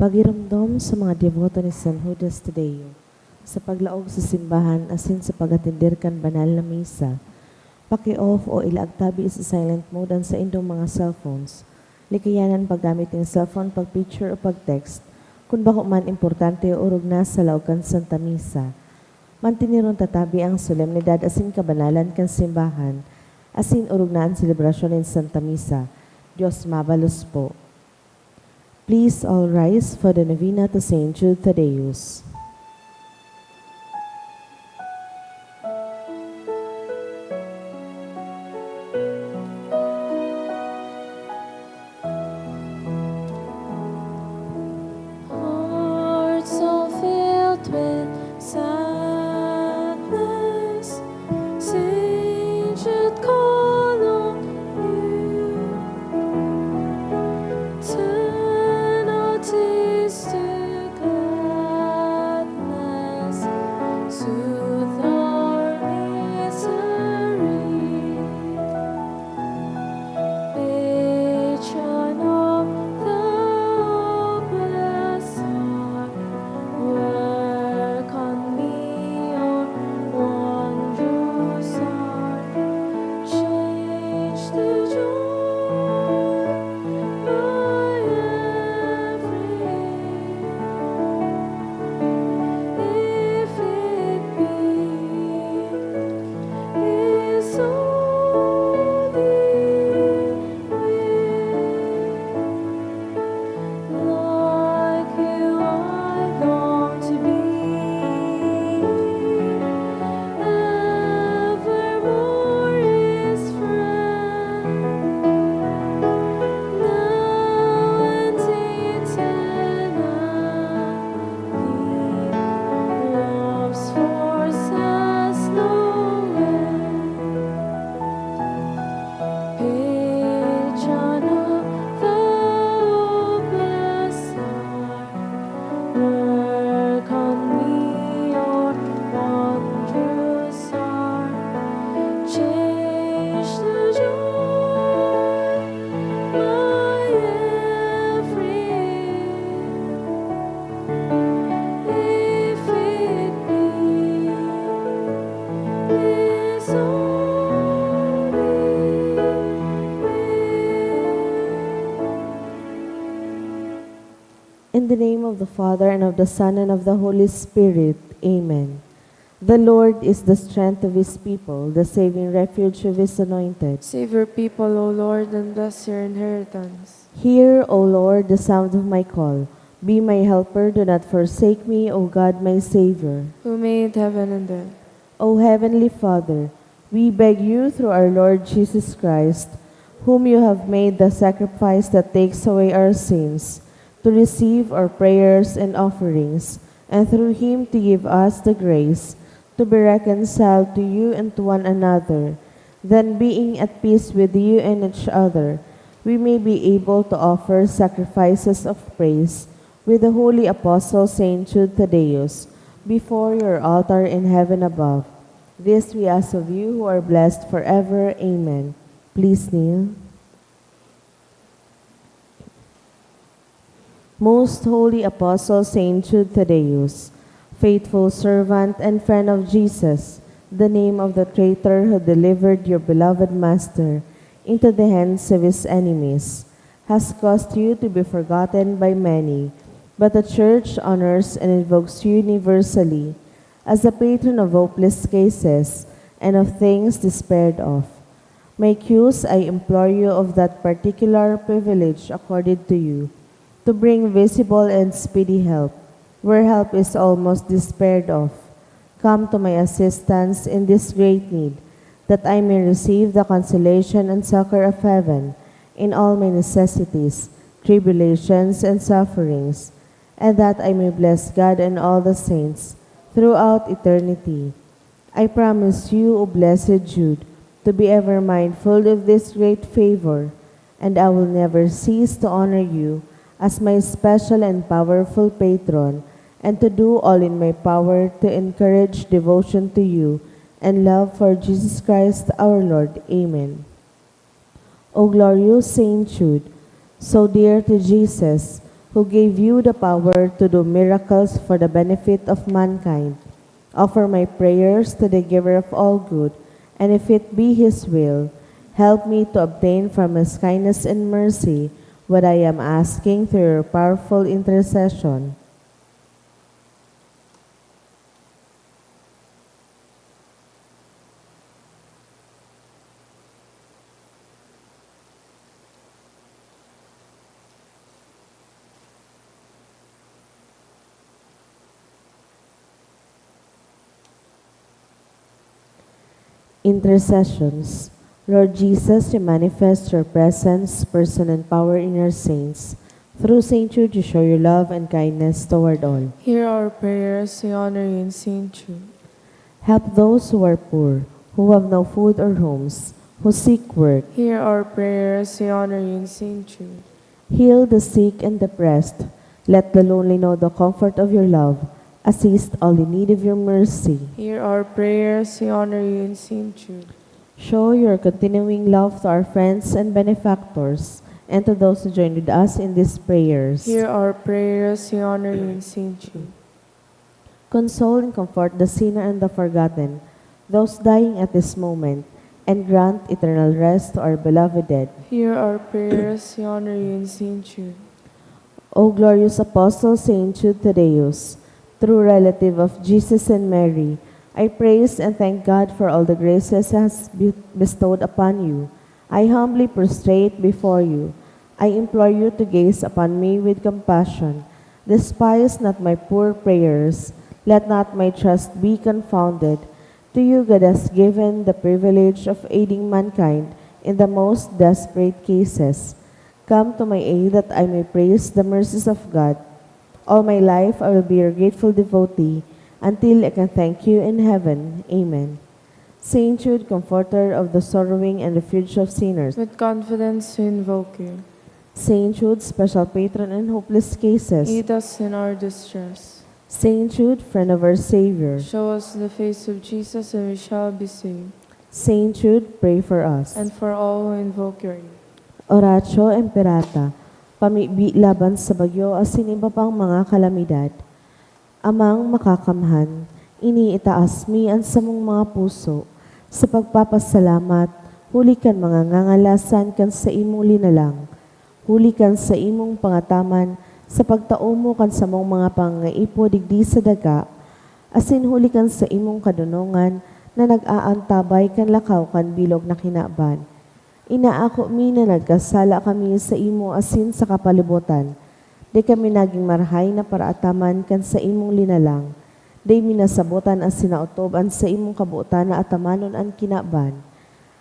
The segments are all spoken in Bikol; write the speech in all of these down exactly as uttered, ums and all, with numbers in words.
Pagiromdom sa mga deboto ni San Judas Tadeo, sa paglaog sa simbahan asin sa pag-atender kan banal na misa, paki-off o ilaag tabi sa silent mode an saindong mga cellphones. Likayan an paggamit nin cellphone pag-picture o pag-text kun bako man importante o orog na sa laog kan Santa Misa. Manteneron ta tabi ang solemnidad asin kabanalan kan simbahan, asin orog na an selebrasyon nin Santa Misa. Dios mabalos po. Please all rise for the novena to Saint Jude Thaddeus. Hearts so filled with sadness, Saint Jude call on you. Turn our tears to gladness, soothe our misery. Patron of the hopeless heart, work on me, O wondrous heart, change the joy my every if it be His holy will. Like you, I long to be evermore His friend, now and eternally. Love's force has no end. Patron of the hopeless heart, work on me, O wondrous heart, change the joy my every if it be His holy will. In the name of the Father, and of the Son, and of the Holy Spirit. Amen. The Lord is the strength of His people, the saving refuge of His anointed. Save your people, O Lord, and bless your inheritance. Hear, O Lord, the sound of my call. Be my helper, do not forsake me, O God, my Savior. Who made heaven and earth. O Heavenly Father, we beg you through our Lord Jesus Christ, whom you have made the sacrifice that takes away our sins, to receive our prayers and offerings, and through him to give us the grace to be reconciled to you and to one another. Then, being at peace with you and each other, we may be able to offer sacrifices of praise with the holy apostle Saint Jude Thaddeus before your altar in heaven above. This we ask of you who are blessed forever. Amen. Please kneel. Most Holy Apostle Saint Jude Thaddeus, faithful servant and friend of Jesus, the name of the traitor who delivered your beloved Master into the hands of his enemies, has caused you to be forgotten by many, but the Church honors and invokes you universally as the patron of hopeless cases and of things despaired of. My Muse, I implore you of that particular privilege accorded to you, to bring visible and speedy help, where help is almost despaired of. Come to my assistance in this great need, that I may receive the consolation and succor of heaven in all my necessities, tribulations, and sufferings, and that I may bless God and all the saints throughout eternity. I promise you, O blessed Jude, to be ever mindful of this great favor, and I will never cease to honor you as my special and powerful patron, and to do all in my power to encourage devotion to you and love for Jesus Christ our Lord. Amen. O glorious Saint Jude, so dear to Jesus, who gave you the power to do miracles for the benefit of mankind, offer my prayers to the Giver of all good, and if it be His will, help me to obtain from His kindness and mercy what I am asking through your powerful intercession. Intercessions. Lord Jesus, you manifest your presence, person, and power in your saints. Through Saint Jude, you show your love and kindness toward all. Hear our prayers, we honor you in Saint Jude. Help those who are poor, who have no food or homes, who seek work. Hear our prayers, we honor you in Saint Jude. Heal the sick and depressed. Let the lonely know the comfort of your love. Assist all in need of your mercy. Hear our prayers, we honor you in Saint Jude. Show your continuing love to our friends and benefactors, and to those who join with us in these prayers. Hear our prayers, we honor you in Saint Jude. Console and comfort the sinner and the forgotten, those dying at this moment, and grant eternal rest to our beloved dead. Hear our prayers, we honor you in Saint Jude. O glorious Apostle Saint Jude Thaddeus, true relative of Jesus and Mary, I praise and thank God for all the graces He has be-, bestowed upon you. I humbly prostrate before you. I implore you to gaze upon me with compassion. Despise not my poor prayers. Let not my trust be confounded. To you God has given the privilege of aiding mankind in the most desperate cases. Come to my aid that I may praise the mercies of God. All my life I will be your grateful devotee until I can thank you in heaven. Amen. Saint Jude, comforter of the sorrowing and refuge of sinners. With confidence we invoke you. Saint Jude, special patron in hopeless cases. Aid us in our distress. Saint Jude, friend of our Savior. Show us the face of Jesus and we shall be saved. Saint Jude, pray for us. And for all who invoke your aid. Oratio Imperata, pamibi laban sa bagyo asin iba pang mga kalamidad. Amang Makakamhan, ini itaas mi an samong mga puso sa pagpapasalamat huli kan mga ngangalasan kan saimong linalang, huli kan saimong pangataman sa pagtao mo kan samong mga pangangaipo digdi sa daga, asin huli kan saimong kadonongan na nag-aantabay kan lakaw kan bilog na kinaban. Inaako mi na nagkasala kami saimo asin sa kapalibotan. Dai kami nagin marahay na paraataman kan saimong linalang. Dai mi nasabotan asin naotob an saimong kabotan na atamanon an kinaban.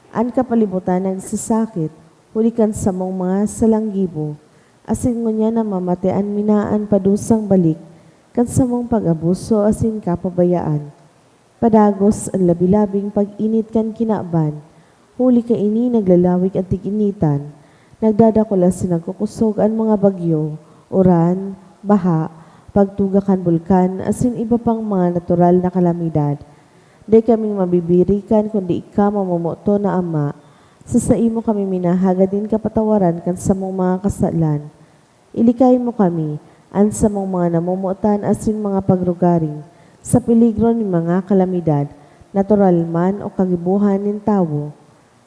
An kapalibotan nagsasakit huli kan samong mga salanggibo, asin ngunyan namamatean mi na an padusang balik kan samong pag-abuso asin kapabayaan. Padagos an labi-labing pag-init kan kinaban, huli kaini naglalawig an tig-initan, nagdadakula asin nagkukosog an mga bagyo, uran, baha, pagtuga kan bulkan, asin iba pang mga natural na kalamidad. Dai kami mabibirikan kundi ika, mamomoton na Ama. Sa saimo kami minahagad nin kapatawaran kan samong mga kasalan. Ilikay mo kami, an samong mga namomotan asin mga pagrugaring, sa peligro nin mga kalamidad, natural man o kagibohan nin tawo.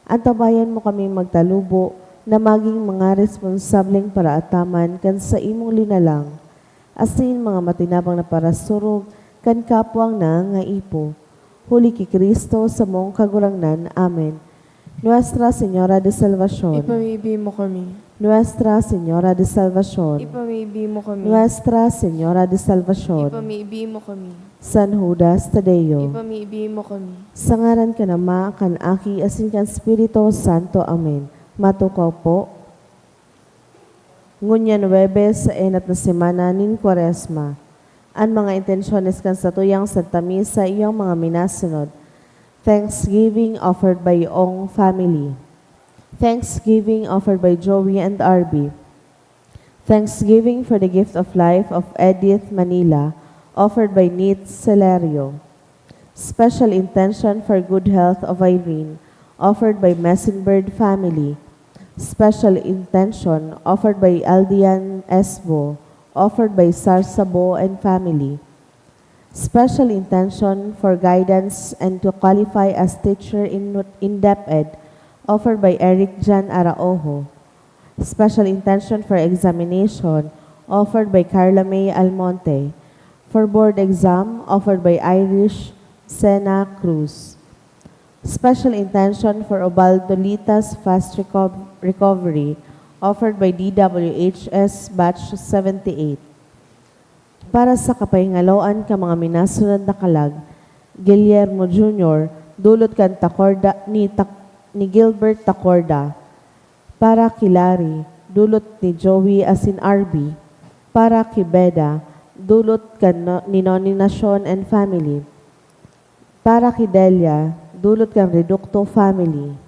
Antabayan mo kaming magtalubo na magin mga responsableng paraataman kan saimong linalang, asin mga matinabang na parasurog kan kapwang nangangaipo. Huli ki Cristo, samong Kagurangnan. Amen. Nuestra Señora de Salvacion. Ipamibi mo kami. Nuestra Señora de Salvacion. Ipamibi mo kami. Nuestra Señora de Salvacion. Ipamibi mo kami. San Judas Tadeo. Ipamibi mo kami. Sa ngaran kan Ama, kan Aki, asin kan Espiritu Santo. Amen. Matukaw po. Ngunyan Huwebes, sa enot na semana nin Kwaresma. An mga intensyones kan satuyang Santa Misa iyo an mga minasunod. Thanksgiving offered by Ong family. Thanksgiving offered by Joey and Arby. Thanksgiving for the gift of life of Edith Manila, offered by Nit Celerio. Special intention for good health of Irene, offered by Messenbird family. Special intention offered by Aldian Esbo, offered by Sar Sabo and family. Special intention for guidance and to qualify as teacher in, in DepEd, offered by Eric Jan Araojo. Special intention for examination, offered by Carla May Almonte. For board exam, offered by Irish Sena Cruz. Special intention for Obaldolitas fast reco-, recovery, offered by D W H S Batch seventy-eight. Para sa kapahingaloan kan mga minasunod na kalag, Guillermo Junior, dulot kan Tacorda, ni Tak-, ni Gilbert Tacorda. Para ki Larry, dulot ni Joey asin R B. Para ki Beda, dulot kan no-, ni Noni Nacion and family. Para ki Delia, dulot kan Reducto family.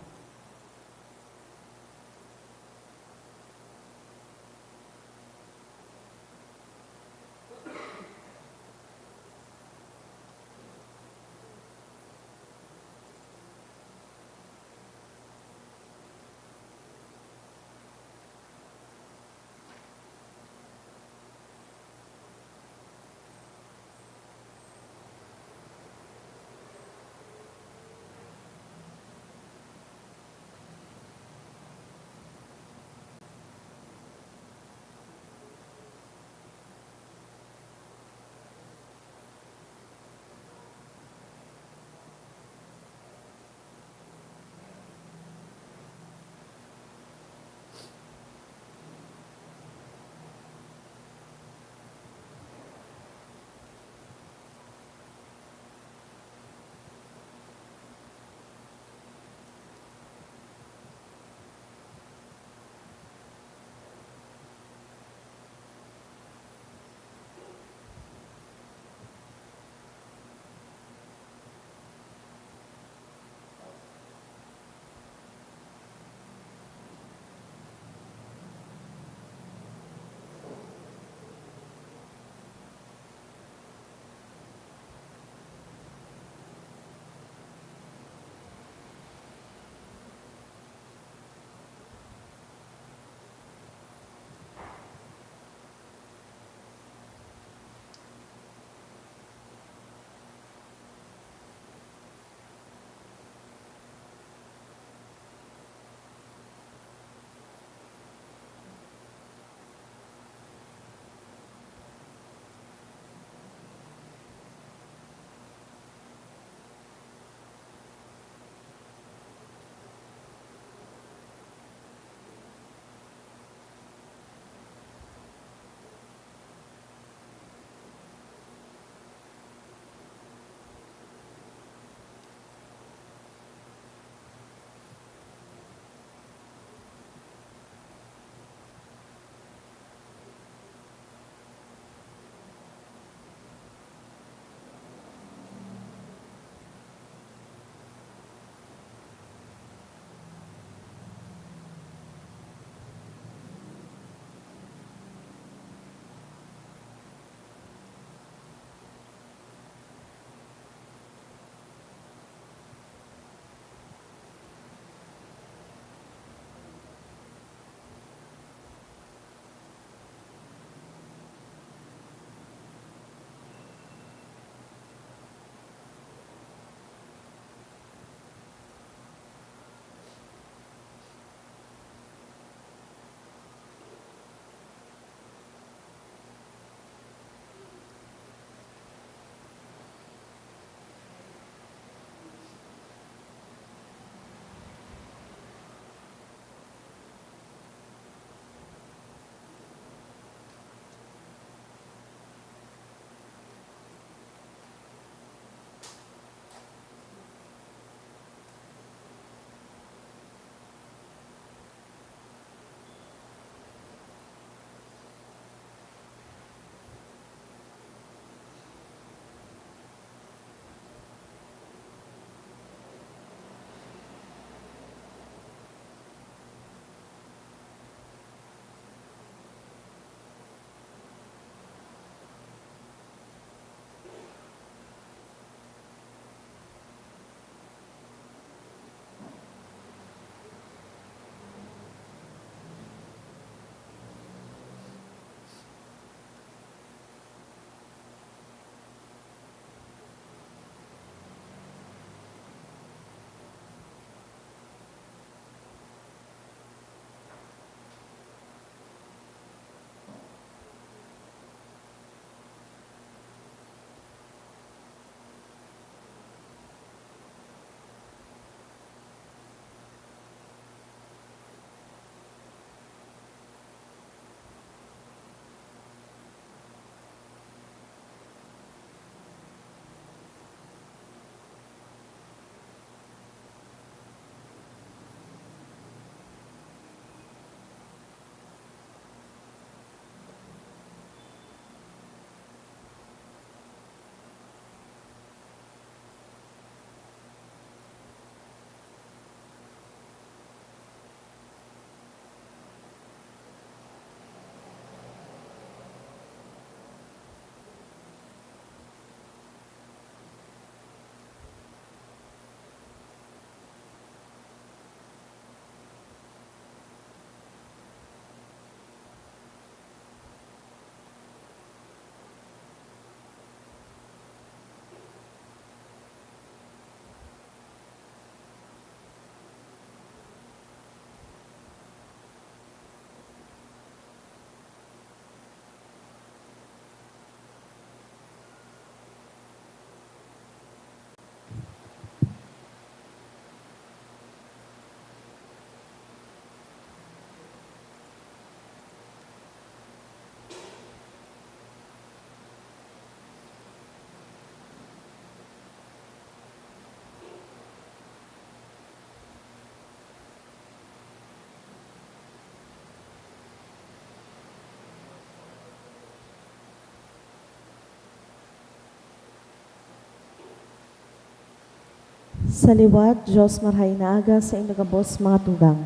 Sa liwat, Dios marahay na aga saindo gabos, mga tugang.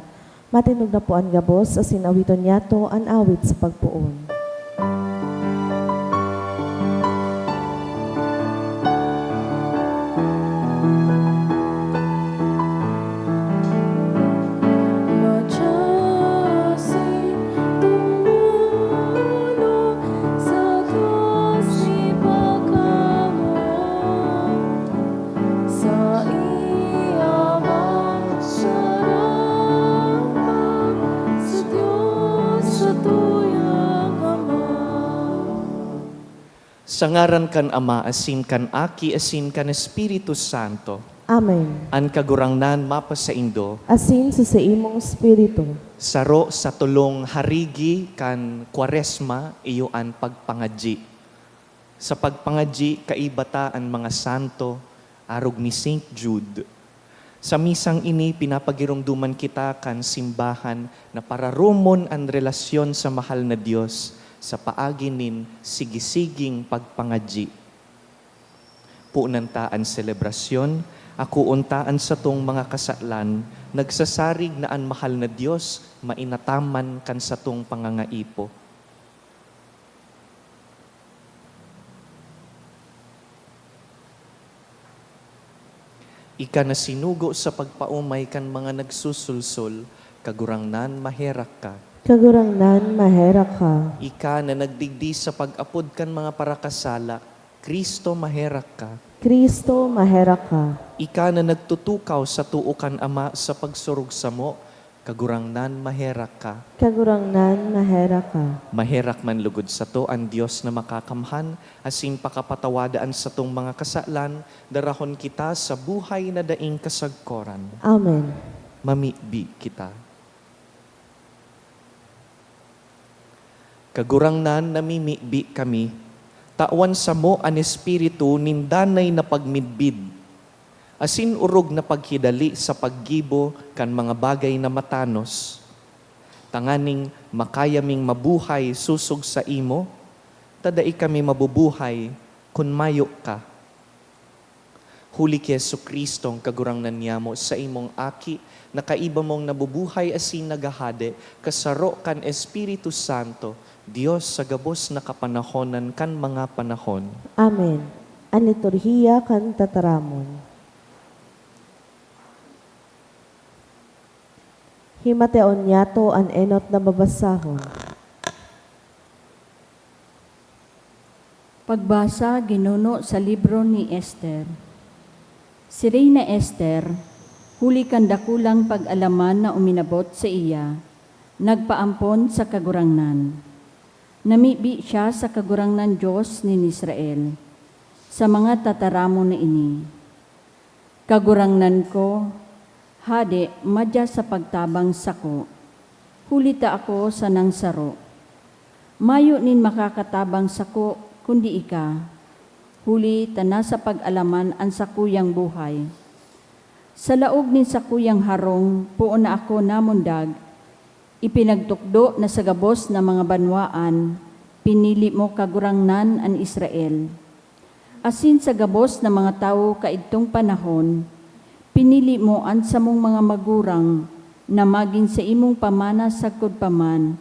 Matindog na po an gabos, asin awiton niyato an awit sa pagpoon. Majasin tumulong sa Dios ipagkamoot. Saiya magsarang pa sa Dios, sa tuyang Ama. Sa ngaran kan Ama, asin kan Aki, asin kan Espiritu Santo. Amen. An Kagurangnan mapasaindo. Asin sa saimong espiritu. Saro sa tolong harigi kan Kwaresma iyo an pagpangadyi. Sa pagpangadyi, kaiba ta an mga santo, arog ni Saint Jude. Sa misang ini, pinapagiromdoman kita kan simbahan na pararomon an relasyon sa mahal na Dios sa paagi nin sigisiging pagpangadyi. Punan ta an selebrasyon, akoon ta an satong mga kasalan, nagsasarig na an mahal na Dios mainataman kan satong pangangaipo. Ika na sinugo sa pagpaomay kan mga nagsusulsol, Kagurangnan, maherak ka. Kagurangnan, maherak ka. Ika na nagdigdi sa pag-apod kan mga parakasala, Cristo, maherak ka. Cristo, maherak ka. Ika na nagtutukaw sa too kan Ama sa pagsurog samo, Kagurangnan, maherak ka. Kagurangnan, maherak ka. Maherak man lugod sato an Dios na makakamhan, asin pakapatawada an satong mga kasalan, darahon kita sa buhay na daing kasagkoran. Amen. Mamibi kita. Kagurangnan, namimibi kami, tawan samo an espiritu nin danay na pagmidbid, asin orog na paghidali sa paggibo kan mga bagay na matanos, tanganing makaya ming mabuhay sosog saimo, ta dai kami mabubuhay kun mayo ka. Huli ki Jesu-Cristo, an Kagurangnan niyamo, saimong Aki, na kaiba mong nabubuhay asin naghahade, kasaro kan Espiritu Santo, Dios sa gabos na kapanahonan kan mga panahon. Amen. An Liturhiya kan Tataramon. Himateon niyato an enot na babasahon. Pagbasa ginuno sa libro ni Esther. Si Reyna Esther, huli kan dakulang pag-alaman na uminabot saiya, nagpaampon sa Kagurangnan. Namibi siya sa Kagurangnan, Dios nin Israel, sa mga tataramon na ini. Kagurangnan ko, hade, madya sa pagtabang sako, huli ta ako sanang saro. Mayo nin makakatabang sako kundi ika, huli ta nasa pag-alaman an sakuyang buhay. Sa laog nin sakuyang harong, poon na ako namundag, ipinagtukdo na sa gabos na mga banwaan, pinili mo, Kagurangnan, an Israel. Asin sa gabos na mga tawo kaidtong panahon, pinili mo an samong mga magurang na magin saimong pamana sagkod pa man,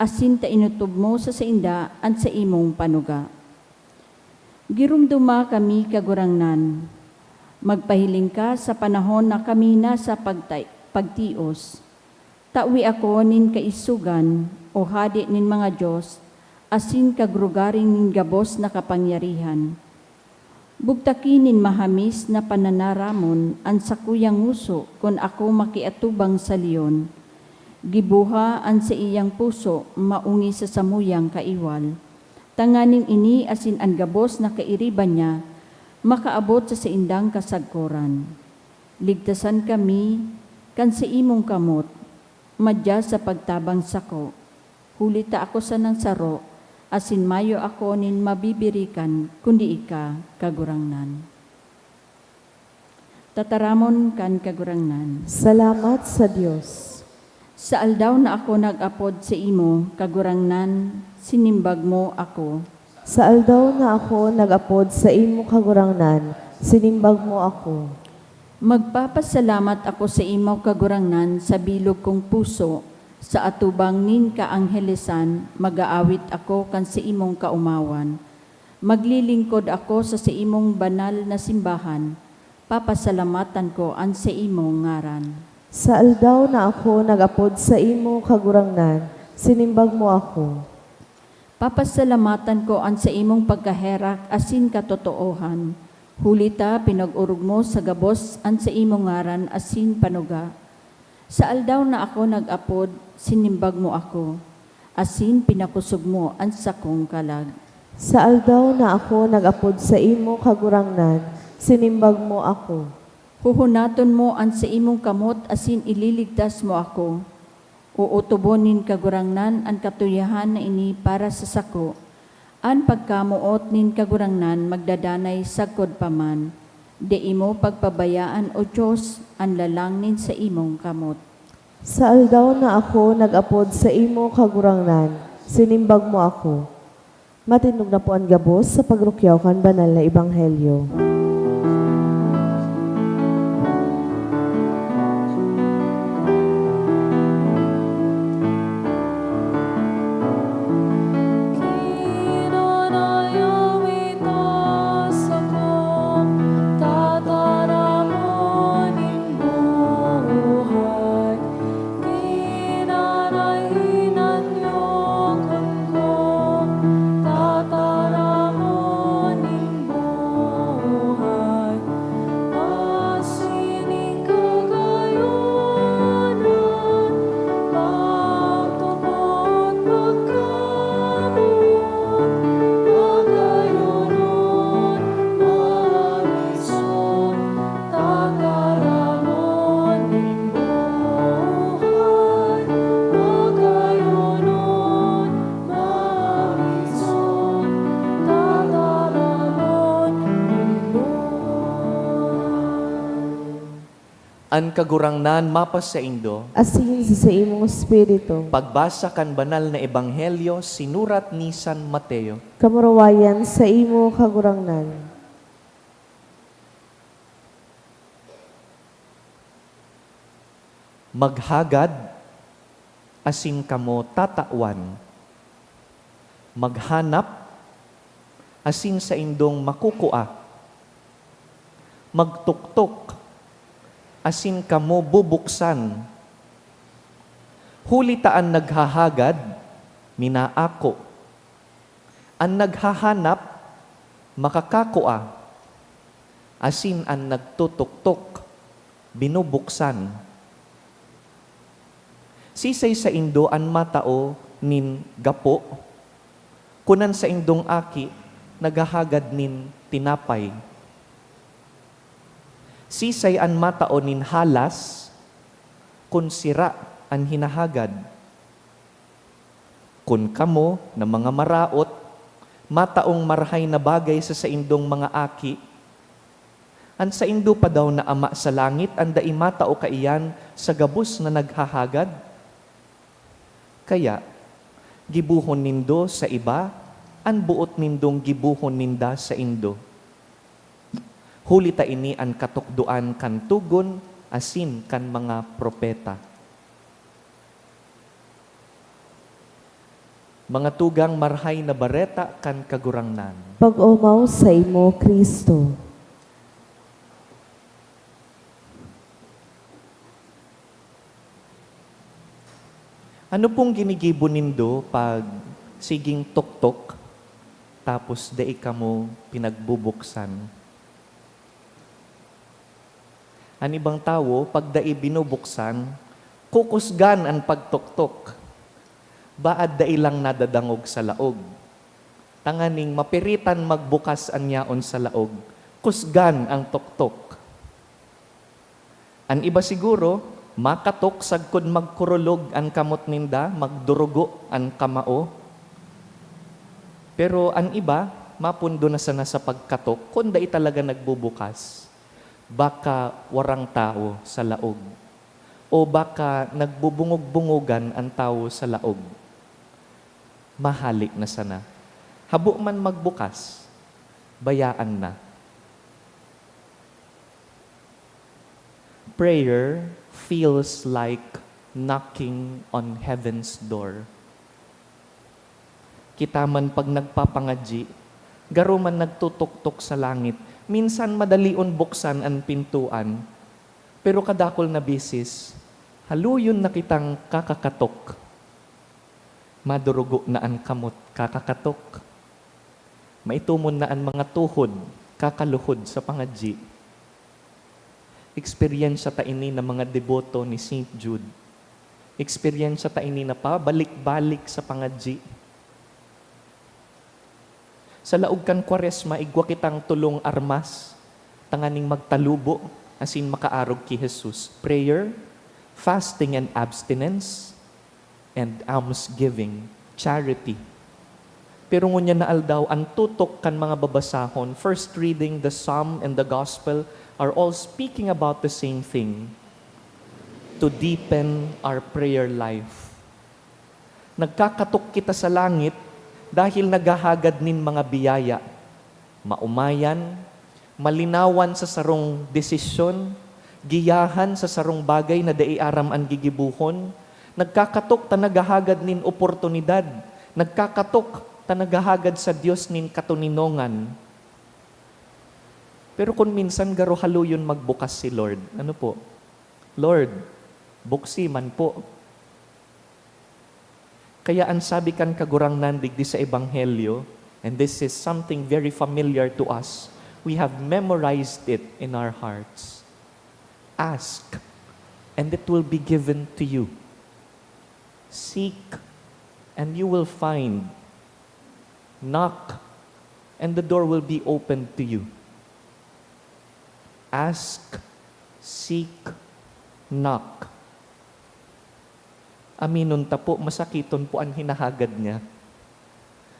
asin ta inotob mo sa sainda an saimong panuga. Giromdoma kami, Kagurangnan. Magpahiling ka sa panahon na kami nasa pagta-, pagtios. Tawi ako nin kaisogan, O Hade nin mga dios, asin kagrugaring nin gabos na kapangyarihan. Bugtaki nin mahamis na pananaramon an sakuyang ngoso kun ako makiatubang sa leon. Gibuha an saiyang puso maongis sa samuyang kaiwal, tanganing ini asin an gabos na kairiba niya makaabot sa saindang kasagkoran. Ligtasan kami kan saimong kamot, madya sa pagtabang sako, huli ta ako sanang saro, asin mayo ako nin mabibirikan kundi ika, Kagurangnan. Tataramon kan Kagurangnan. Salamat sa Dios. Sa aldaw na ako nag-apod saimo, Kagurangnan, sinimbag mo ako. Sa aldaw na ako nag-apod saimo, Kagurangnan, sinimbag mo ako. Magpapasalamat ako sa imo, Kagurangnan, sa bilog kong puso, sa atubang nin kaanghelesan, mag-aawit ako kan sa imong kaomawan. Maglilingkod ako sa, sa imong banal na simbahan, papasalamatan ko an sa imong ngaran. Sa aldaw na ako nag-apod sa imo, Kagurangnan, sinimbag mo ako. Papasalamatan ko an sa imong pagkaherak asin katotoohan, huli ta pinag-orog mo sa gabos an sa imong ngaran asin panuga. Sa aldaw na ako nag-apod, sinimbag mo ako, asin pinakosog mo an sakong kalag. Sa aldaw na ako nag-apod sa imo, Kagurangnan, sinimbag mo ako. Huhunaton mo an sa imong kamot asin ililigtas mo ako. Ootobon nin Kagurangnan an katuyahan na ini para sa sako. An pagkamoot nin Kagurangnan magdadanay sagkod pa man. Dai mo pagpabayaan, O Dios, an lalang nin sa imong kamot. Sa aldaw na ako nag-apod sa imo, Kagurangnan, sinimbag mo ako. Matindog na po an gabos sa pagrukyaw kan banal na ebanghelyo. An Kagurangnan mapasaindo. Asin sa saimong espiritu. Pagbasa kan Banal na Ebanghelyo sinurat ni San Mateo. Kamurawayan saimo, Kagurangnan. Maghagad, asin kamo tatawan. Maghanap, asin saindong makukua. Magtuktok, asin kamo bubuksan. Huli ta an naghahagad, minaako. An naghahanap, makakakua, asin an nagtutuktok, binubuksan. Sisay saindo an matao nin gapo, kun an saindong aki naghahagad nin tinapay? Sisay an matao nin halas, kun sira an hinahagad? Kun kamo na mga maraot, mataong marahay na bagay sa saindong mga aki, an saindo pa daw na Ama sa langit an dai matao kaiyan sa gabos na naghahagad? Kaya, gibohon nindo sa iba an boot nindong gibohon ninda saindo. Huli ta ini an katukdoan kan togon asin kan mga propeta. Mga tugang, Marahay na Bareta kan Kagurangnan. Pag-omaw saimo, Cristo. Ano pong ginigibo nindo pag siging tuktok, tapos dai kamo pinagbubuksan? An ibang tawo, pag dai binubuksan, kukusgan an pagtuktok. Baad dai lang nadadangog sa laog. Tanganing mapiritan magbukas an yaon sa laog, kusgan ang tuktok. An iba siguro, makatok sagkod magkurulog an kamot ninda, magdurugo an kamao. Pero an iba, mapundo na sana sa pagkatok kun dai talaga nagbubukas. Baka warang tawo sa laog, o baka nagbubungog-bungogan an tawo sa laog. Mahale na sana. Habo man magbukas, bayaan na. Prayer feels like knocking on heaven's door. Kita man pag nagpapangadyi, garo man nagtutuktok sa langit. Minsan madalion buksan an pintuan, pero kadakul na beses, haluyon na kitang kakakatok. Madurugo na an kamot, kakakatok. Maitumon na an mga tuhod, kakaluhod sa pangadyi. Eksperyensya ta ini na mga deboto ni Saint Jude. Eksperyensya ta ini na pabalik-balik sa pangadyi. Sa laog kan Kwaresma, igwa kitang tolong armas tanganing magtalubo asin makaarog ki Jesus: prayer, fasting and abstinence, and almsgiving, charity. Pero ngunyan na aldaw, an tutok kan mga babasahon, first reading, the psalm, and the gospel, are all speaking about the same thing: to deepen our prayer life. Nagkakatok kita sa langit dahil naghahagad nin mga biyaya, maomayan, malinawan sa sarong desisyon, giyahan sa sarong bagay na dai aram an gigibohon. Nagkakatok ta naghahagad nin oportunidad. Nagkakatok ta naghahagad sa Dios nin katoninongan. Pero kun minsan garo haluyon magbukas si Lord. Ano po? "Lord, buksi man po." Kaya an sabi kan Kagurangnan digdi sa Ebanghelyo, and this is something very familiar to us, we have memorized it in our hearts. "Ask, and it will be given to you. Seek, and you will find. Knock, and the door will be opened to you." Ask, seek, knock. Aminon ta po, masakiton po an hinahagad niya.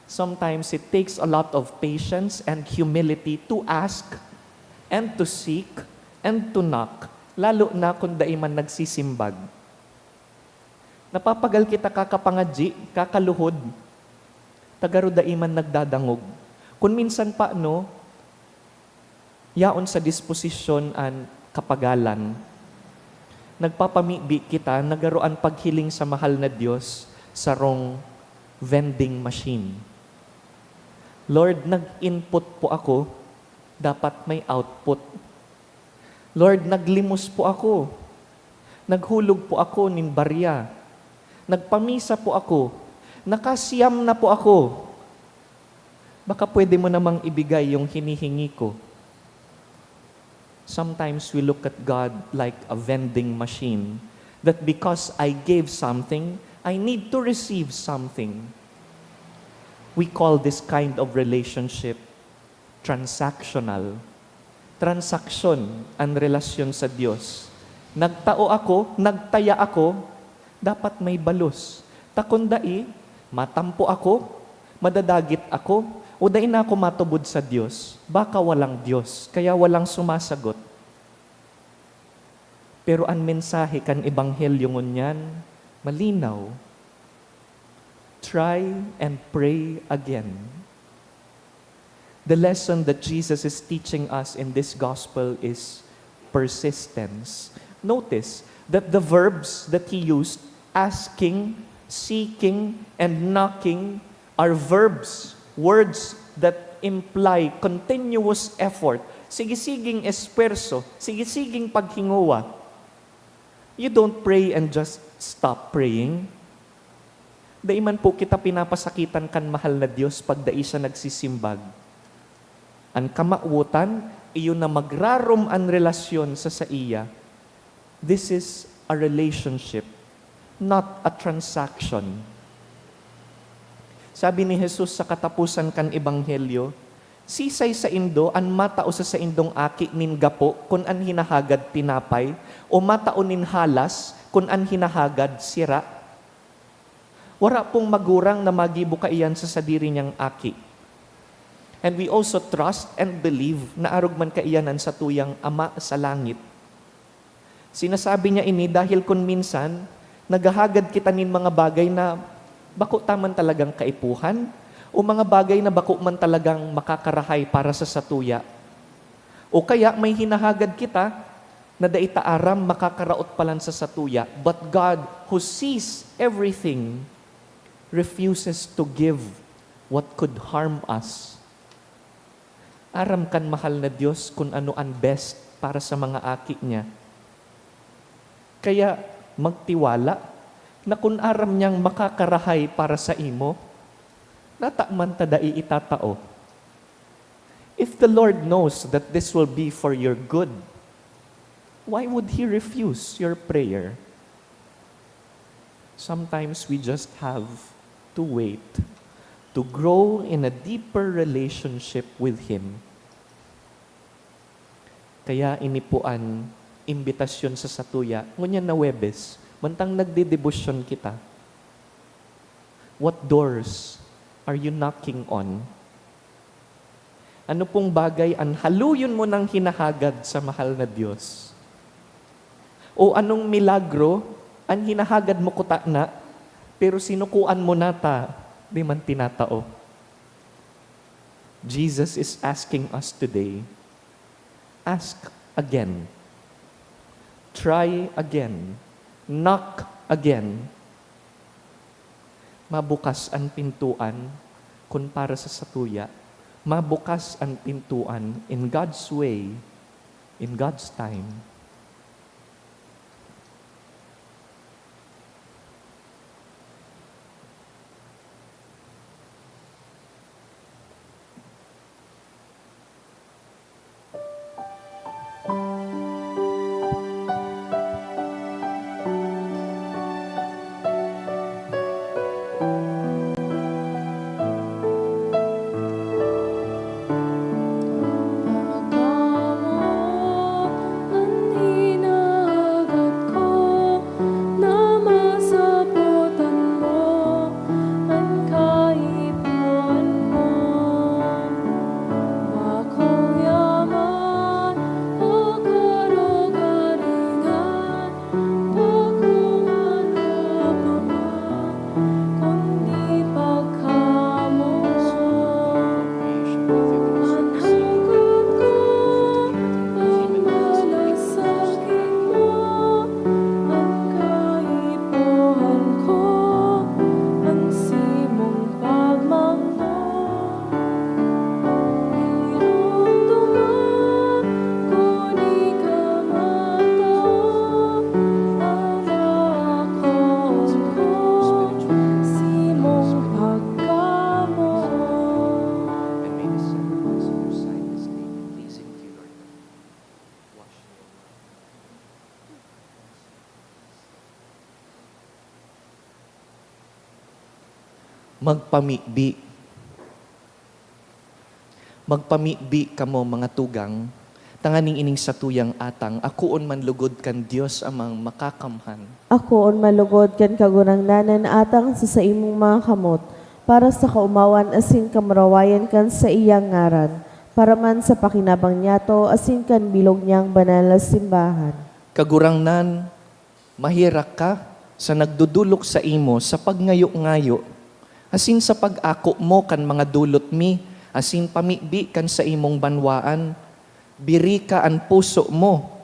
Sometimes it takes a lot of patience and humility to ask and to seek and to knock, lalo na kun dai man nagsisimbag. Napapagal kita kakapangadyi, kakaluhod, ta garo dai man nagdadangog. Kun minsan pa, no, yaon sa disposisyon an kapagalan. Nagpapamibi kita na garo an paghiling sa mahal na Dios sarong vending machine. "Lord, nag-input po ako, dapat may output. Lord, naglimos po ako, naghulog po ako nin barya, nagpamisa po ako, nakasiyam na po ako. Baka pwede mo namang ibigay yung hinihingi ko." Sometimes we look at God like a vending machine, that because I gave something, I need to receive something. We call this kind of relationship transactional. Transaksyon an relasyon sa Dios. Nagtao ako, nagtaya ako, dapat may balos. Ta kun dai, matampo ako, madadagit ako, o dai na ako matubod sa Dios. Baka walang Dios, kaya walang sumasagot. Pero an mensahe kan Ebanghelyo ngunyan, malinaw. Try and pray again. The lesson that Jesus is teaching us in this gospel is persistence. Notice that the verbs that he used, asking, seeking, and knocking, are verbs, words that imply continuous effort. Sige-siging esfuerso, sige-siging paghingowa. You don't pray and just stop praying. Dai man po kita pinapasakitan kan mahal na Dios pag dai siya nagsisimbag. An kamawotan, iyo na magrarom an relasyon sa saiya. This is a relationship, not a transaction. Sabi ni Jesus sa katapusan kan Ebanghelyo, "Sisay saindo an matao sa saindong aki nin gapo kun an hinahagad tinapay, o matao nin halas kun an hinahagad sira?" Wara pong magurang na magibo kaiyan sa sadiri niyang aki. And we also trust and believe na arog man kaiyan an satuyang Ama sa langit. Sinasabi niya ini dahil kun minsan, naghahagad kita nin mga bagay na bako ta man talagang kaipuhan o mga bagay na bako man talagang makakarahay para sa satuya. O kaya may hinahagad kita na dai ta aram makakaraot palan sa satuya, but God, who sees everything, refuses to give what could harm us. Aram kan mahal na Dios kun ano an best para sa mga aki niya. Kaya magtiwala na kun aram niyang makakarahay para sa imo, nata man ta dai itatao. If the Lord knows that this will be for your good, why would He refuse your prayer? Sometimes we just have to wait to grow in a deeper relationship with Him. Kaya ini po an imbitasyon sa satuya, ngunyan na Huwebes, mantang nagdedebosyon kita. What doors are you knocking on? Ano pong bagay an haluyon mo nang hinahagad sa mahal na Dios? O anong milagro an hinahagad mo kutana, pero sinukoan mo nata, di man tinatao? Jesus is asking us today, ask again. Try again. Knock again. Mabukas an pintuan kun para sa satuya. Mabukas an pintuan in God's way, in God's time. Magpamibi. Magpamibi kamo, mga tugang, tanganing ining satuyang atang akoon man lugod kan Dios Amang Makakamhan. Akoon man lugod kan Kagurangnan an atang sa saimong mga kamot, para sa kaomawan asin kamurawayan kan saiyang ngaran, para man sa pakinabang niyato asin kan bilog niyang banal na simbahan. Kagurangnan, maherak ka sa nagdodolok saimo sa pagngayo-ngayo, asin sa pag-ako mo kan mga dolot mi, asin pamibi kan saimong banwaan. Birika an puso mo,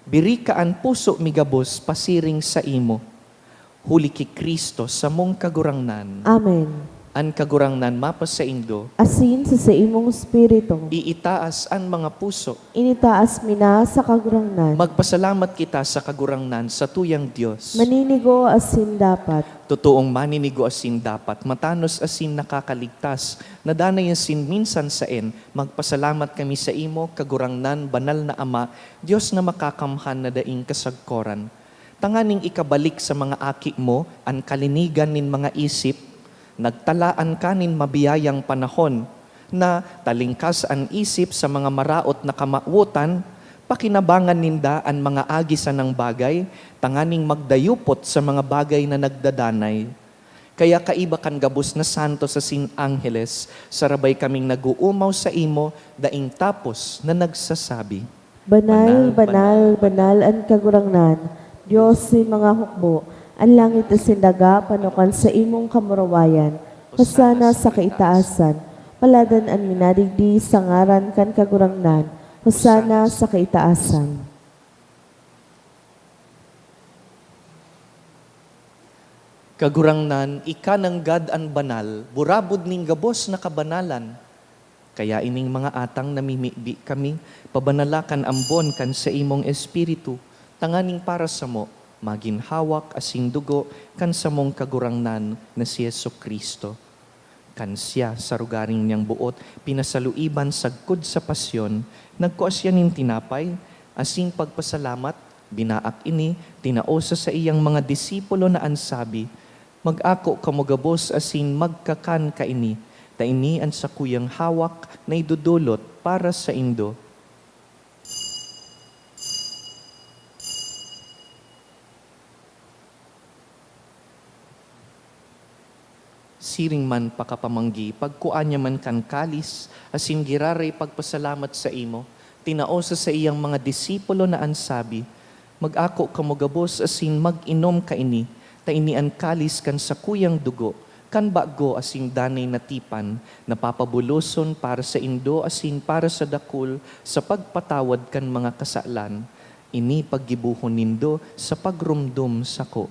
birika an puso mi gabos pasiring saimo. Huli ki Cristo, samong Kagurangnan. Amen. An Kagurangnan mapasaindo. Asin sa saimong espiritu. Iitaas an mga puso. Initaas mi na sa Kagurangnan. Magpasalamat kita sa Kagurangnan, satuyang Dios. Maninigo asin dapat. Totoong maninigo asin dapat, matanos asin nakakaligtas, na danay asin minsan saen, magpasalamat kami saimo, Kagurangnan, banal na Ama, Dios na makakamhan na daing kasagkoran. Tanganing ikabalik sa mga aki mo an kalinigan nin mga isip, nagtalaan ka nin mabiyayang panahon, na talingkas an isip sa mga maraot na kamawotan, pakinabangan ninda an mga agi sanang bagay, tanganing magdayupot sa mga bagay na nagdadanay. Kaya kaiba kan gabos na santos asin angheles, sarabay kaming nag-oomaw saimo daing tapos na nagsasabi, Banal, banal, banal an Kagurangnan, Dios nin mga hukbo. An langit asin daga pano kan saimong kamurawayan. Hosana sa kaitaasan. Paladan an minadigdi sa ngaran kan Kagurangnan. Hosana sa kaitaasan. Kagurangnan, ika nanggad an banal, burabod nin gabos na kabanalan. Kaya ining mga atang namimibi kami, pabanala kan ambon kan saimong Espiritu, tanganing para samo, magin hawak asin dugo kan samong Kagurangnan na si Jesu-Cristo. Kan siya, sa rogaring niyang boot, pinasaluiban sagkod sa pasyon, nagkua siya nin tinapay, asin pagpasalamat, binaak ini, tinao sa saiyang mga disipulo na an sabi, "Mag-ako kamo gabos asin magkakan kaini, ta ini an sakuyang hawak na idodolot para saindo." Siring man pakapamanggi, pagkua niya man kan kalis, asin giraray pagpasalamat saimo, tinao sa saiyang mga disipulo na an sabi, "Mag-ako kamo gabos asin mag-inom kaini, ta ini an kalis kan sakuyang dugo, kan bago asin danay na tipan, na papabuloson para saindo asin para sa dakul sa pagpatawad kan mga kasalan. Ini paggibohon nindo sa pagromdom sako."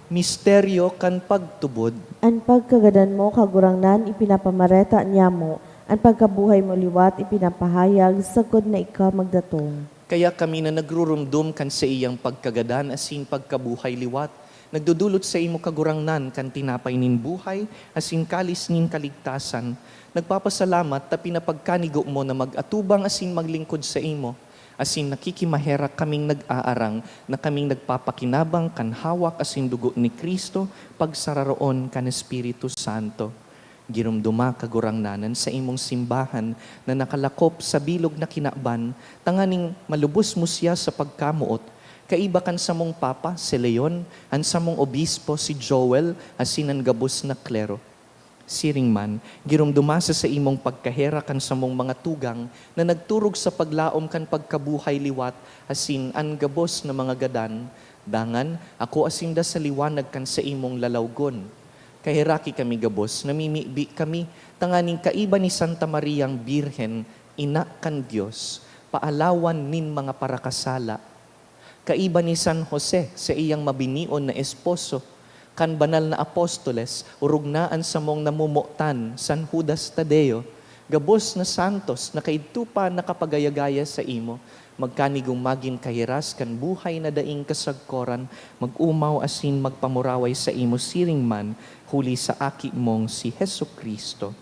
Misteryo kan pagtubod. An pagkagadan mo, Kagurangnan, ipinapamareta niamo, an pagkabuhay mo liwat ipinapahayag sagkod na ika magdatong. Kaya kami na nagruromdom kan saiyang pagkagadan asin pagkabuhay liwat, nagdodolot saimo, Kagurangnan, kan tinapay nin buhay asin kalis nin kaligtasan. Nagpapasalamat ta pinapagkanigo mo na mag-atubang asin maglingkod saimo. Asin nakikimaherak kaming nag-aarang na kaming nagpapakinabang kan hawak asin dugo ni Cristo, pagsararoon kan Espiritu Santo. Giromdoma, Kagurangnan, an saimong simbahan na nakalakop sa bilog na kinaban, tanganing malubos mo siya sa pagkamoot, kaiba kan samong Papa, si Leon, an samong Obispo, si Joel, asin an gabos na klero. Siring man, giromdoma sa saimong pagkaherak an samong mga tugang na nagturog sa paglaom kan pagkabuhay liwat asin an gabos na mga gadan, dangan akoa sinda sa liwanag kan saimong lalawgon. Kaheraki kami gabos, namimibi kami, tanganing kaiba ni Santa Mariang Birhen, Ina kan Dios, paalawan nin mga parakasala, kaiba ni San Jose, saiyang mabinion na esposo, kan banal na apostoles, orog na an samong namomotan, San Judas Tadeo, gabos na santos na kaidto pa nakapagaya-gaya saimo, magkanigong magin kahiras kan buhay na daing kasagkoran, mag-omaw asin magpamuraway saimo siring man, huli sa Aki mong si Jesu-Cristo.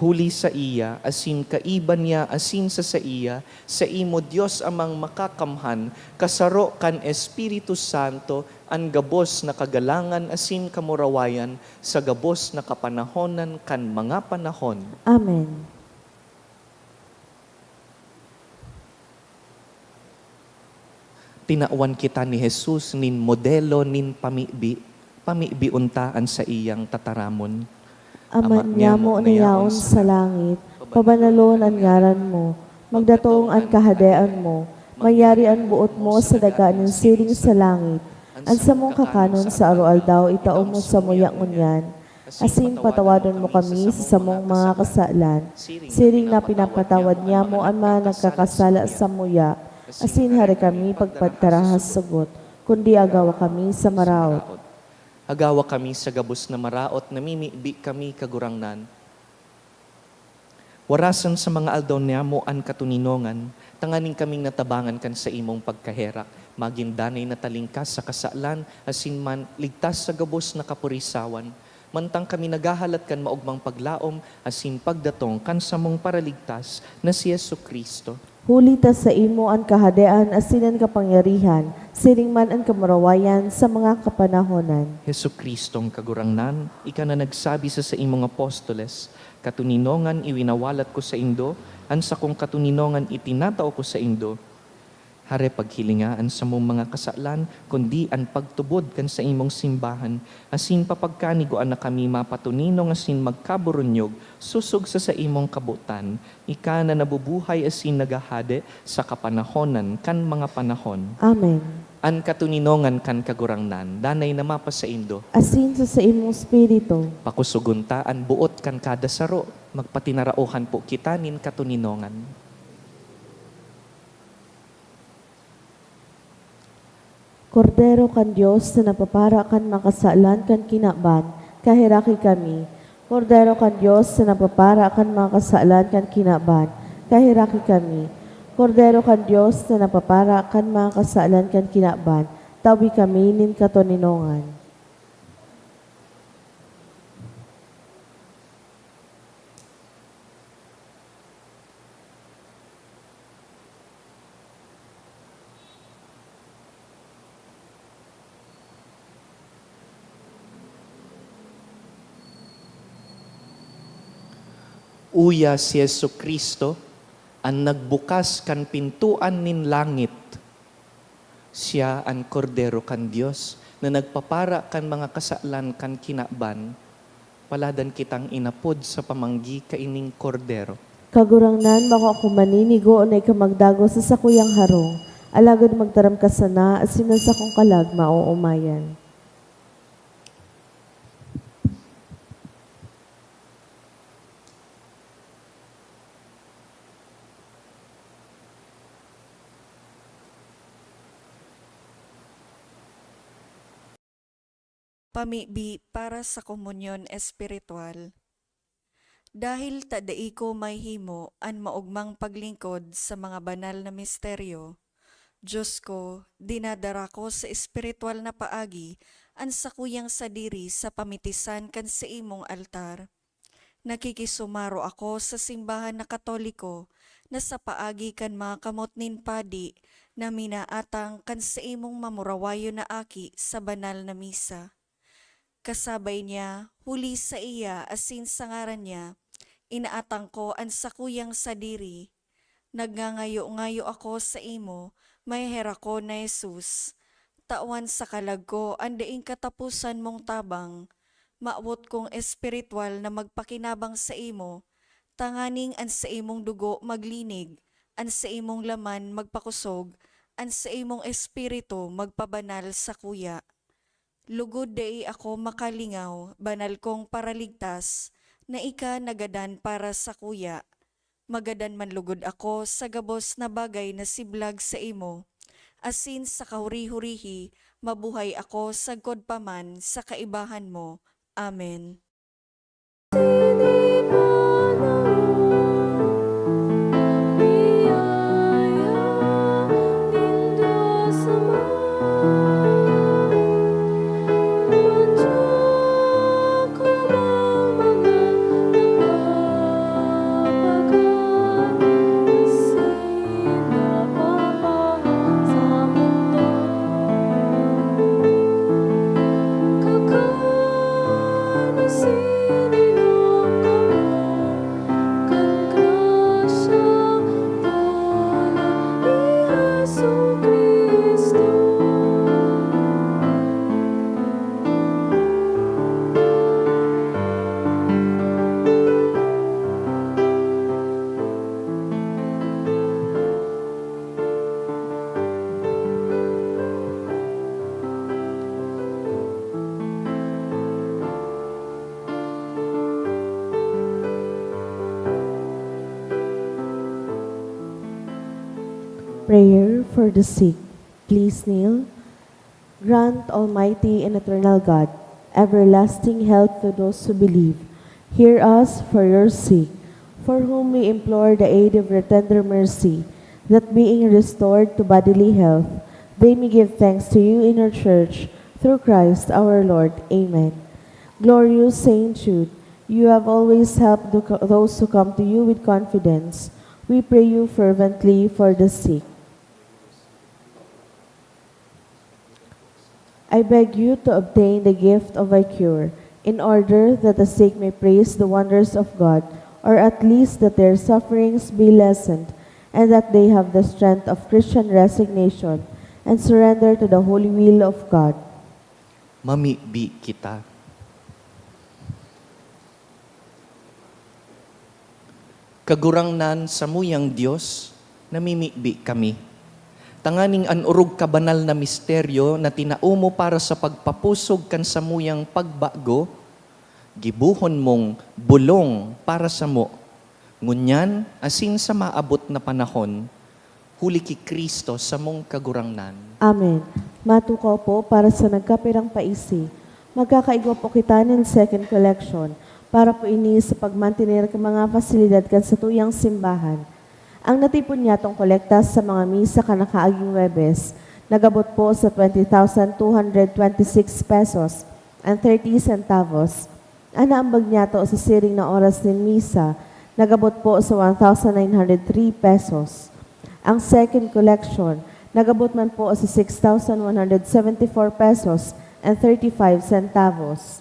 Huli saiya, asin kaiba niya, asin sa saiya, saimo, Dios Amang Makakamhan, kasaro kan Espiritu Santo, an gabos na kagalangan asin kamurawayan sa gabos na kapanahonan kan mga panahon. Amen. Tinawan kita ni Jesus nin modelo nin pamibi, pamibion ta an saiyang tataramon. Ama niamo na yaon sa langit, pabanalon an ngaran mo, magdatong an kahadean mo, mangyari an boot mo sa daga nin siring sa langit. An samong kakanon sa aroaldaw itao mo samuya ngunyan, asin patawadon mo kami sa samong mga kasalan, siring na pinapatawad niamo an mga nagkakasala samuya, asin hari kami pagpadara ha sugot, kundi agawa kami sa maraot. Agawa kami sa gabos na maraot, namimibi kami, Kagurangnan. Warasan sa mga aldaw niamo an katoninongan, tanganing kaming natabangan kan saimong pagkaherak, magin danay na talingkas sa kasalan, asin man ligtas sa gabos na kapurisawan, mantang kami naghahalat kan maogmang paglaom asin pagdatong kan samong Paraligtas na si Jesu-Cristo. Huli ta saimo an kahadean asin an kapangyarihan, siring man an kamurawayan sa mga kapanahonan. Jesu-Cristong Kagurangnan, ika na nagsabi sa saimong apostoles, "Katoninongan iwinawalat ko saindo, an sakong katoninongan itinatao ko saindo." Hare paghilinga an samong mga kasalan, kundi an pagtubod kan saimong simbahan, asin papagkanigoan na kami mapatoninong asin magkaburunyog sosog sa saimong kabotan, ika na nabubuhay asin naghahade sa kapanahonan kan mga panahon. Amen. An katoninongan kan Kagurangnan danay na mapasaindo. Asin sa saimong espiritu. Pakusogon ta an boot kan kada saro. Magpatinaraohan po kita nin katoninongan. Kordero kan Dios na nagpapara kan mga kasalan kan kinaban, kaheraki kami. Kordero kan Dios na nagpapara kan mga kasalan kan kinaban, kaheraki kami. Kordero kan Dios na nagpapara kan mga kasalan kan kinaban, tawi kami nin katoninongan. Uya si Jesu-Cristo an nagbukas kan pintoan nin langit. Siya an Kordero kan Dios na nagpapara kan mga kasalan kan kinaban. Paladan kitang inapod sa pamanggi kaining Kordero. Kagurangnan, bako ako maninigo na ika magdagos sa sakuyang harong, alagad magtaram ka sana asin an sakong kalag maoomayan. Pamibi para sa komunyon espiritual. Dahil ta dai ko mahimo an maogmang paglingkod sa mga banal na misteryo, Diyos ko, dinadara ko sa espiritual na paagi an sakuyang sadiri sa pamitisan kan saimong altar. Nakikisumaro ako sa simbahan na Katoliko na sa paagi kan mga kamot nin padi na minaatang kan saimong mamurawayon na aki sa banal na misa. Kasabay niya, huli saiya asin sa ngaran niya, inaatang ko an sakuyang sadiri. Nagngangayo-ngayo ako saimo, maheherakon na Jesus. Tawan sa kalag ko an daing kataposan mong tabang. Mawot kong espirituwal na magpakinabang saimo, tanganing an saimong dugo maglinig, an saimong laman magpakosog, an saimong espiritu magpabanal sakuya. Lugod dai ako makalingaw, banal kong Paraligtas, na ika nagadan para sakuya. Magadan man lugod ako sa gabos na bagay na siblag saimo, asin sa kahuri-hurihi mabuhay ako sagkod pa man sa kaibahan mo. Amen. Prayer for the sick. Please kneel. Grant, Almighty and Eternal God, everlasting health to those who believe. Hear us for your sake, for whom we implore the aid of your tender mercy, that being restored to bodily health, they may give thanks to you in your church, through Christ our Lord. Amen. Glorious Saint Jude, you have always helped the co-, those who come to you with confidence. We pray you fervently for the sick. I beg you to obtain the gift of a cure, in order that the sick may praise the wonders of God, or at least that their sufferings be lessened, and that they have the strength of Christian resignation and surrender to the holy will of God. Mamibi kita. Kagurangnan, samuyang Dios, namimibi kami. Tanganing an orog kabanal na misteryo na tinao mo para sa pagpapusog kan samuyang pagbago, gibohon mong bolong para samo. Ngunyan, asin sa maabot na panahon, huli ki Cristo samong Kagurangnan. Amen. Matukaw po para sa nagkapirang paisi. Magkakaigwa po kita nin second collection para po ini sa pagmantener kan mga pasilidad kan satuyang simbahan. Ang natipon niyatong kolekta sa mga misa kan nakaaging Huwebes nag-abot po sa twenty thousand two hundred twenty-six pesos and thirty centavos. An naambag niyato sa siring na oras nin misa nag-abot po sa one thousand nine hundred three pesos. Ang second collection nag-abot man po sa six thousand one hundred seventy-four pesos and thirty-five centavos.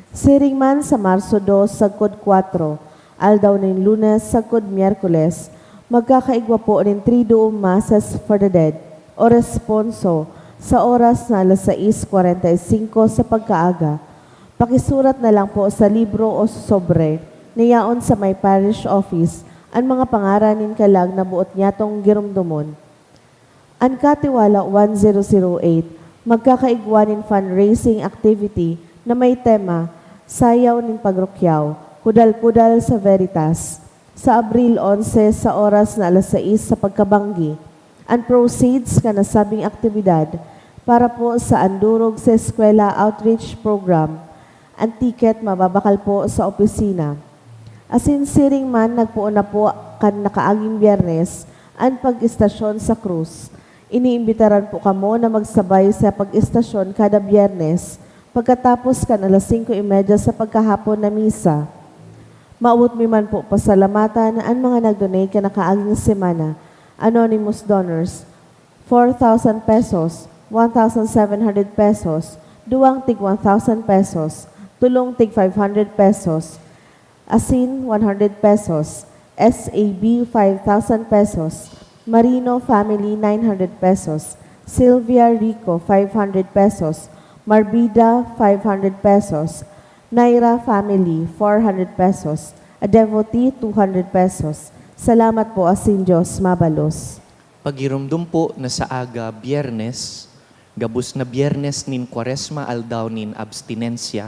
Siring man sa Marso dos sagkod kwatro, aldaw nin Lunes sagkod Miyerkules, magkakaigwa po nin Triduum Masses for the Dead o Responso sa oras na alas sais kwarenta y singko sa pagkaaga. Pakisurat na lang po sa libro o sobre na yaon sa may parish office an mga pangaran nin kalag na boot nyatong giromdomon. An Katiwala one zero zero eight magkakaigwa nin fundraising activity na may tema, Sayaw nin Pagrukyaw, Kudal-kudal sa Veritas, sa Abril onse sa oras na alas sais sa pagkabanggi. An proceeds kan nasabing aktibidad para po sa Andurog sa Eskwela Outreach Program. An ticket mababakal po sa opisina. Asin siring man, nagpoon na po kan nakaaging Biyernes an pag-estasyon sa krus. Iniimbitaran po kamo na magsabay sa pag-estasyon kada Biyernes pagkatapos kan alas singko y media sa pagkahapon na misa. Mawot mi man po pasalamatan an mga nag-donate kan nakaaging semana. Anonymous donors, four thousand pesos, one thousand seven hundred pesos, duwang tig one thousand pesos, tolong tig five hundred pesos, asin one hundred pesos, S A B five thousand pesos, Marino family nine hundred pesos, Sylvia Rico five hundred pesos, Marbida five hundred pesos, Naira family four hundred pesos, a devotee two hundred pesos. Salamat po asin Diyos mabalos. Pagiromdom po na sa aga Biyernes, gabos na Biyernes nin Kwaresma, aldaw nin abstinensya,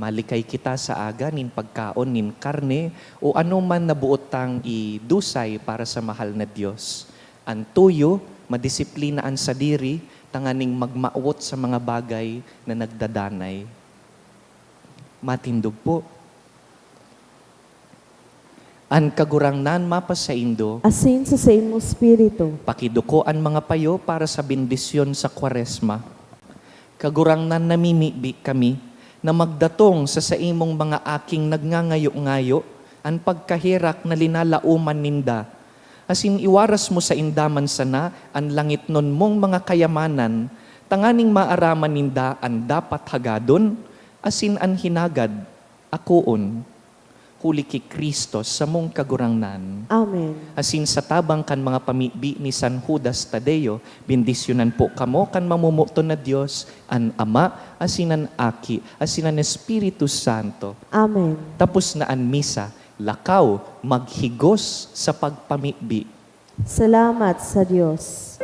malikay kita sa aga nin pagkaon nin karne o anoman na boot tang idusay para sa mahal na Dios. An tuyo, madisiplina an sadiri tanganing magmawot sa mga bagay na nagdadanay. Matindog po. An Kagurangnan mapasaindo. Asin sa saimo espiritu. Pakiduko an mga payo para sa bendisyon sa Kwaresma. Kagurangnan, namimibi kami na magdatong sa saimong mga aking nagngangayo-ngayo an pagkaherak na linalaoman ninda, asin iwaras mo sainda man sana an langitnon mong mga kayamanan, tanganing maaraman ninda an dapat hagadon asin an hinagad akoon, huli ki Cristo, samong Kagurangnan. Amen. Asin sa tabang kan mga pamibi ni San Judas Tadeo, bendisyonan po kamo kan mamomoton na Dios, an Ama, asin an Aki, asin an Espiritu Santo. Amen. Tapos na an misa, lakaw, maghigos sa pagpamibi. Salamat sa Dios.